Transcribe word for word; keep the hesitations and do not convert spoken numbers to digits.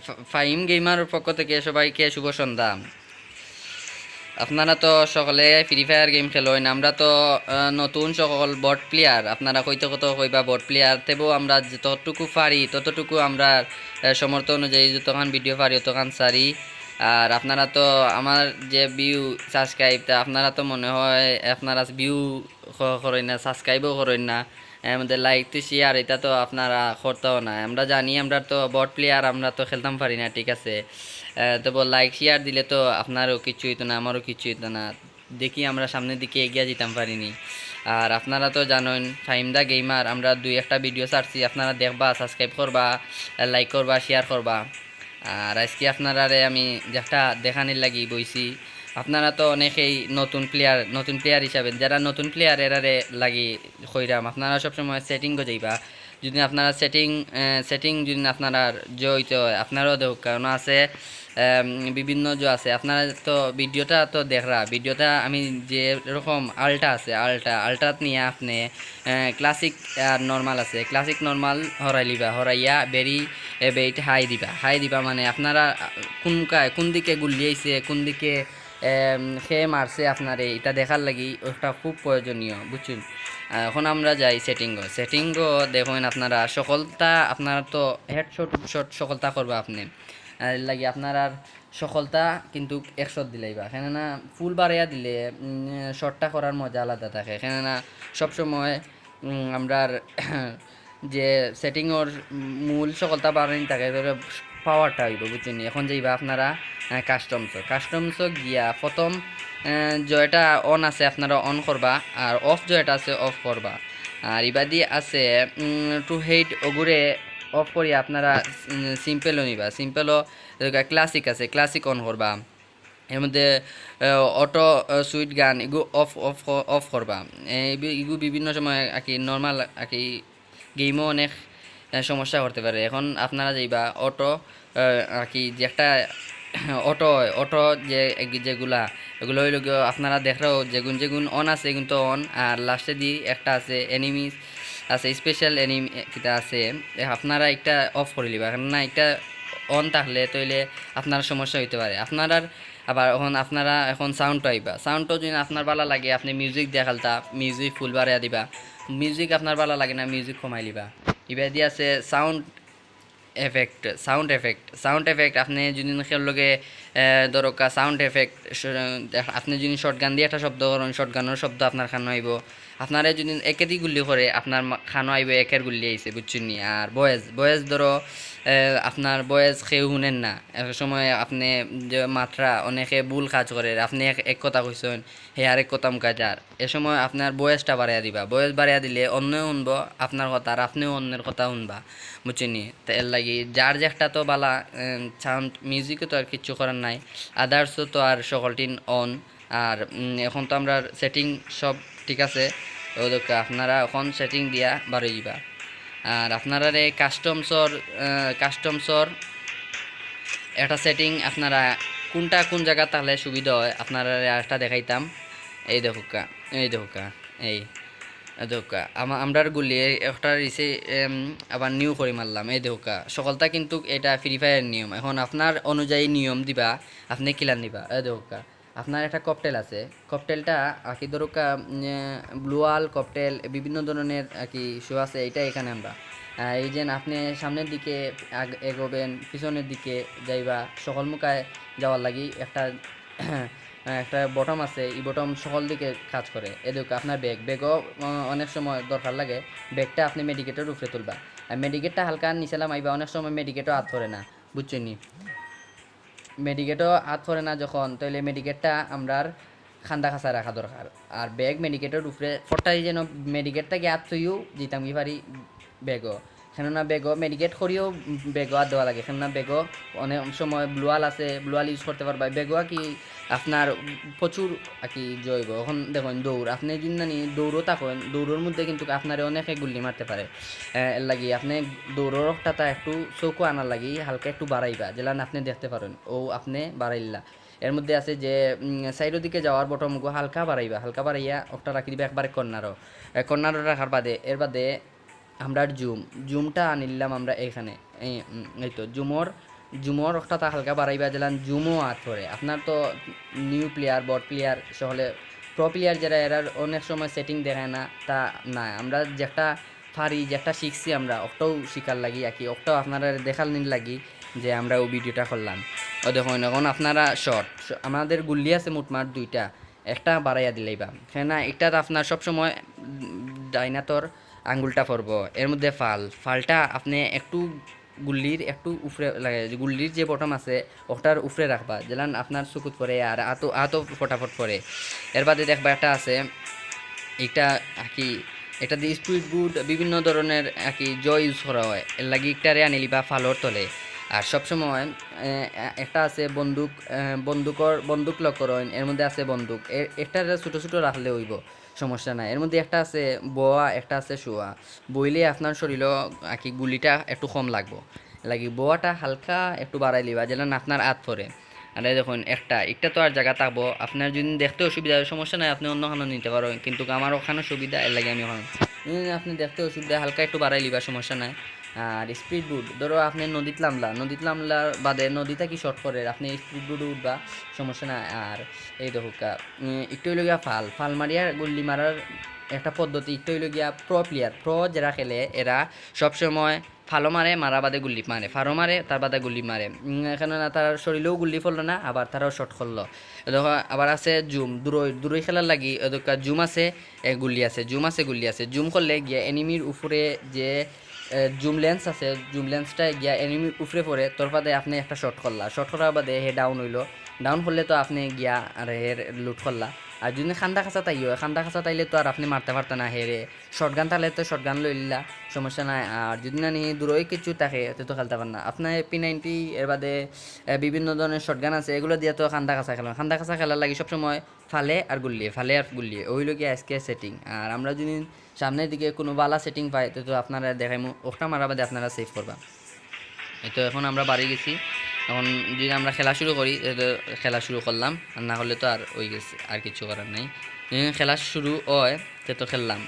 ফা-, ফাহিম গেমারর পক্ষ থেকে সবাইকে শুভ সন্ধ্যা। আপনারা তো সকলে ফ্রি ফায়ার গেম খেলইন, আমরা তো, আহ, নতুন সকল বট প্লেয়ার। আপনারা কইতে কত কইবা বট প্লেয়ার, তেবু আমরা যতটুকু পারি ততটুকু আমরা, আহ, সামর্থ্য অনুযায়ী যতখান ভিডিও পারি অতখান ছাড়ি। আর আপনারা তো আমার যে ভিউ, সাবস্ক্রাইব, তা আপনারা তো মনে হয় আপনারা ভিউ ক-, করইন না, সাবস্ক্রাইবও করইন না। এর মধ্যে লাইক তো শেয়ার, এটা তো আপনারা করতেও না। আমরা জানি আমরা তো বট প্লেয়ার, আমরা তো খেলতাম পারি না, ঠিক আছে? আহ, তবু লাইক শেয়ার দিলে তো আপনারও কিছু হইতো না, আমারও কিছু হইতো না। দেখি আমরা সামনের দিকে এগিয়ে যেতাম পারিনি। আর আপনারা তো জানেন, ফাহিম দা গেমার, আমরা দুই একটা ভিডিও ছাড়ছি, আপনারা দেখবা, সাবস্ক্রাইব করবা, লাইক করবা, শেয়ার করবা। আর আজকে আপনারারে আমি যেটা দেখানির লাগি বইছি, আপনারা তো অনেকেই নতুন প্লেয়ার, নতুন প্লেয়ার হিসাবে, যারা নতুন প্লেয়ার এরারে লাগি কইরাম, আপনারা সবসময় সেটিংও যাইবা। যদি আপনারা সেটিং, আহ, সেটিং যদি আপনারা জড়িত হয়, আপনারাও দেখুক, কারণ আছে, আম, বিভিন্ন যে আছে, আপনারা তো ভিডিওটা তো দেখরা, ভিডিওটা আমি যে রকম আল্ট্রা আছে, আল্ট্রা, আল্ট্রাত নিয়ে আপনি, আহ, ক্লাসিক আর নরমাল আছে, ক্লাসিক নরমাল হরাই লিবা, হরাইয়া বেরি এ বেইট হাই দিবা, হাই দিবা মানে আপনারা, আহ, কোন কা-, কোন দিকে গুল্লি আইছে, কোন দিকে, এম, সে মারছে আপনারে, এটা দেখার লাগি ওটা খুব প্রয়োজনীয়, বুঝছেন? আহ, এখন আমরা যাই সেটিংও। সেটিংও দেখেন আপনারা, সকলতা আপনারা তো হেডশট উডশট সকলতা করবা আপনি। আর এর লাগি আপনার আর সকলতা কিন্তু একশো দিলাইবা, কেননা ফুল বাড়াইয়া দিলে, উম, শটটা করার মজা আলাদা থাকে। কেননা সবসময়, উম, আমরার যে সেটিংর মূল সকলতা বাড়ানি থাকে, ধরো পাওয়ারটা হইব, বুঝছেন নি? এখন যাইবা আপনারা, আহ, কাস্টমসও, কাস্টমসও গিয়া প্রথম, আহ, যেটা অন আছে আপনারা অন করবা, আর অফ যেটা আছে অফ করবা। আর ইবাদি আছে, উম, টু হেড ওগুরে অফ করিয়া আপনারা, উম, সিম্পলও নিবা, সিম্পলও ক্লাসিক আছে, ক্লাসিক অন করবা। এর মধ্যে, আহ, অটো, আহ, সুইট গান, এগু অফ, অফ ক-, অফ করবা। এ, ইগু, ইগু বিভিন্ন সময় আর কি নরমাল আর কি গেমও অনেক, আহ, সমস্যা করতে পারে। এখন আপনারা যাইবা অটো, আহ, আর কি যে একটা অটো হয়, অটো যে, যেগুলা, এগুলো হইল গিয়ে আপনারা দেখলেও যেগুন যেগুন অন আছে, এগুন তো অন, আর লাস্টে দি একটা আছে এনিমি আছে, স্পেশাল এনিমি কিতা আছে, এ, আপনারা একটা অফ করে লিবা, কারণ না একটা অন থাকলে তইলে আপনার সমস্যা হইতে পারে। আপনার আর আবার এখন আপনারা এখন সাউন্ড পাইবা, সাউন্ডও যদি আপনার ভালো লাগে, আপনি মিউজিক দেখালতা, মিউজিক ফুল বাড়াইয়া দিবা, মিউজিক আপনার ভালো লাগে না, মিউজিক কমাই লিবা। ইবাদি আছে sound effect, sound effect, sound effect. আপনি যদি কেউর লগে, আহ, ধরোকা সাউন্ড এফেক্ট, আপনি যদি শটগান দিয়ে একটা শব্দ করেন, শটগানের শব্দ আপনার কানো আইব। আপনারে যদি একেদি গুল্লি করে, আপনার মা-, কানো আইব একের গুল্লি আইছে, বুঝছেন নি? আর বয়েজ, বয়েজ ধরো, আহ, আপনার বয়েজ কেউ শুনেন না, এক সময় আপনি যে মাত্রা অনেকে ভুল কাজ করে, আপনি এক, এক কথা কইছেন, হে আরেক কথা মুখা যার। এ সময় আপনার বয়েসটা বাড়াইয়া দিবা। বয়েস বাড়াইয়া দিলে অন্যও শুনবো আপনার কথা, আর আপনিও অন্যের কথা শুনবা, বুঝছেন নি? তো এর লাগি যার যে একটা তো বালা, এম, সাউন্ড, মিউজিকও তো আর কিচ্ছু করার নাই, আদার্সও তো আর সকলটিন অন। আর, উম, এখন তো আমরা সেটিং সব ঠিক আছে, ও দেখো আপনারা এখন সেটিং দিয়া বারোই দিবা। আর আপনারা রে কাস্টমসর, আহ, কাস্টমসর একটা সেটিং আপনারা কোনটা কোন জায়গা তাহলে সুবিধা হয়, আপনারা একটা দেখাইতাম। এই দেখুকা, এই দেখুকা, এই দেখুকা, আমা-, আমরার গুলি এই একটা রিসে-, এম, আবার নিউ করে মারলাম। এই দেখুকা, সকলটা কিন্তু এটা ফ্রি ফায়ার নিয়ম। এখন আপনার অনুযায়ী নিয়ম দিবা, আপনি কিলার নিবা। এই দেখুকা, আপনার একটা ককটেল আছে, ককটেলটা আর কি ধরুকা, উম, ব্লু ওয়াল ককটেল, বিভিন্ন ধরনের আর কি শো আছে। এটা এখানে আমরা, আহ, এই যে আপনি সামনের দিকে আগ-, এগোবেন, পিছনের দিকে যাইবা, সকল মুখায় যাওয়ার লাগি একটা একটা বটম আছে, এই বটম সকল দিকে কাজ করে। এ দেখো আপনার ব্যাগ, ব্যাগও, আহ, অনেক সময় দরকার লাগে। ব্যাগটা আপনি মেডিকেটের উপরে তুলবা, আর মেডিকেটটা হালকা নিচে লামাইবা, অনেক সময় মেডিকেটও হাত ধরে না, বুঝছেন নি? মেডিকেটও হাত ধরে না যখন, তাহলে মেডিকেটটা আমরার খান্দা খাঁচায় রাখা দরকার। আর ব্যাগ মেডিকেটের উপরে ফট্টাই যেন মেডিকেটটা গিয়ে হাত থইও যেতাম কি পারি ব্যাগও। কেননা ব্যাগও মেডিকেট করিও ব্যাগও হাত দেওয়া লাগে, কেননা ব্যাগও অনেক সময় ব্লু ওয়াল আছে, ব্লু ওয়াল ইউজ করতে পারবা। ব্যাগও আর কি আপনার প্রচুর আর কি জৈব। এখন দেখুন দৌড়, আপনি যদি নানি দৌড়ও থাকেন, দৌড়ের মধ্যে কিন্তু আপনারে অনেকে গুল্লি মারতে পারে। আহ, এর লাগি আপনি দৌড়ের অকটাতা একটু চোখও আনার লাগি হালকা একটু বাড়াইবা, যেলান আপনি দেখতে পারেন, ও আপনি বাড়াইলা। এর মধ্যে আছে যে, উম, সাইডের দিকে যাওয়ার বটমগু হালকা বাড়াইবা, হালকা বাড়াইয়া অকটা রাখি দিবা একবারে কর্নারও। এ, কর্নারও রাখার বাদে, এর বাদে আমরার জুম, জুমটা আনিলাম আমরা এখানে। এই, উম, এই তো জুমর, জুমর অকটা তা হালকা বাড়াইবা, যেলান জুমও আত পড়ে। আপনার তো নিউ প্লেয়ার, বট প্লেয়ার, সকলে প্রো প্লেয়ার যারা, এরার অনেক সময় সেটিং দেখায় না, তা না। আমরা যেটা পারি, যেটা শিখছি আমরা, অকটাও শিখার লাগি আর কি, অকটাও আপনারা দেখার নির লাগি যে আমরা ও ভিডিওটা করলাম। ও দেখুন, এখন আপনারা শট, আমাদের গুল্লি আছে মোটমাট দুইটা, একটা বাড়াইয়া দিলাইবা। কেননা একটাত আপনার সবসময়, উম, ডাইনাতর আঙ্গুলটা পড়বো, এর মধ্যে ফাল, ফালটা আপনি একটু গুল্লির একটু উপরে লাগে, যে গুল্লির যে বটম আছে, ওটার উপরে রাখবা, যেলান আপনার চকুত পড়ে আর আতো, আতো ফটাফট পড়ে। এর বাদে দেখবা একটা আছে, এটা আর কি, এটা দিয়ে স্পিড বুট বিভিন্ন ধরনের আর কি জ ইউজ করা হয়, এর লাগি একটারে আনিলিবা ফালর তলে। আর সবসময়, এ, এ, একটা আছে বন্দুক, এ, বন্দুকর, বন্দুক লক করইন, এর মধ্যে আছে বন্দুক, এ-, একটারে ছোটো ছোটো রাখলে অইবো, সমস্যা নাই। এর মধ্যে একটা আছে বওয়া, একটা আছে শোয়া। বইলে আপনার শরীরও আর কি গুল্লিটা একটু কম লাগবো, লাগি বওয়াটা হালকা একটু বাড়াই লিবা, যেলান আপনার আত পড়ে। আর এই দেখুন একটা, একটা তো আর জাগা থাকবো, আপনার যদি দেখতে অসুবিধা হয় সমস্যা নাই, আপনি অন্য খানো নিতে পারবেন, কিন্তু আমার ওখানে সুবিধা, এর লাগি আমি ওখানে, যদি আপনি দেখতে অসুবিধা হালকা একটু বাড়াই লিবা, সমস্যা নাই। আর স্পিড বুট, ধরো আপনি নদীত লামলা, নদীত লামলার বাদে নদী থাকি শট করে, আপনি স্পিড বুটও উঠবা, সমস্যা নাই। আর এই দেখুকা, উম, একটু হইল গিয়া ফাল, ফাল মারিয়া গুল্লি মারার একটা পদ্ধতি, একটু হইল গিয়া প্রো প্লেয়ার, প্রো যারা খেলে এরা সবসময় ফালও মারে, মারা বাদে গুল্লি মারে, ফালও মারে, তার বাদে গুল্লি মারে। উম, এখানে না তার শরীরেও গুল্লি পড়লো না, আবার তারাও শট করলো। এ দেখো, আবার আছে জুম, দূরই, দূরই খেলার লাগি, এ দেখো, জুম আছে, এ গুল্লি আছে, জুম আছে, গুল্লি আছে। জুম করলে গিয়া এনিমির উপরে যে, এ, জুম লেন্স আছে, জুম লেন্সটা গিয়া এনিমির উপরে পড়ে, তোর বাদে আপনি একটা শট করলা, শট করার বাদে হে ডাউন হইলো, ডাউন করলে তো আপনি গিয়া আর হের লুট করলা। আর যদি খান্দা খাঁচা তাই হয়, খান্দা খাঁচা তাইলে তো আর আপনি মারতে পারতেন না হেরে। শটগান থাকলে তো শটগান লইলা, সমস্যা নাই। আর যদি না নি দূরই কিছু থাকে, তে তো খেলতে পারেন না। আপনার পি নাইনটি, এর বাদে, এ, বিভিন্ন ধরনের শটগান আছে, এগুলো দিয়ে তো খান্দা খাঁচা খেলেন। খান্দা খাঁচা খেলার লাগি সবসময় ফালে আর গুল্লিয়ে, ফালে আর গুল্লিয়ে, ওই লোকে আজকে সেটিং। আর আমরা যদি সামনের দিকে কোনো বালা সেটিং পাই, তো, তো আপনারা দেখাইমু, ওটা মারা বাদে আপনারা সেভ করবা। এই তো এখন আমরা বাড়ি গেছি, এখন যদি আমরা খেলা শুরু করি, তো, তো খেলা শুরু করলাম, আর না হলে তো আর ওই গেছে, আর কিছু করার নাই। যদি খেলা শুরু হয়, তে তো খেললাম।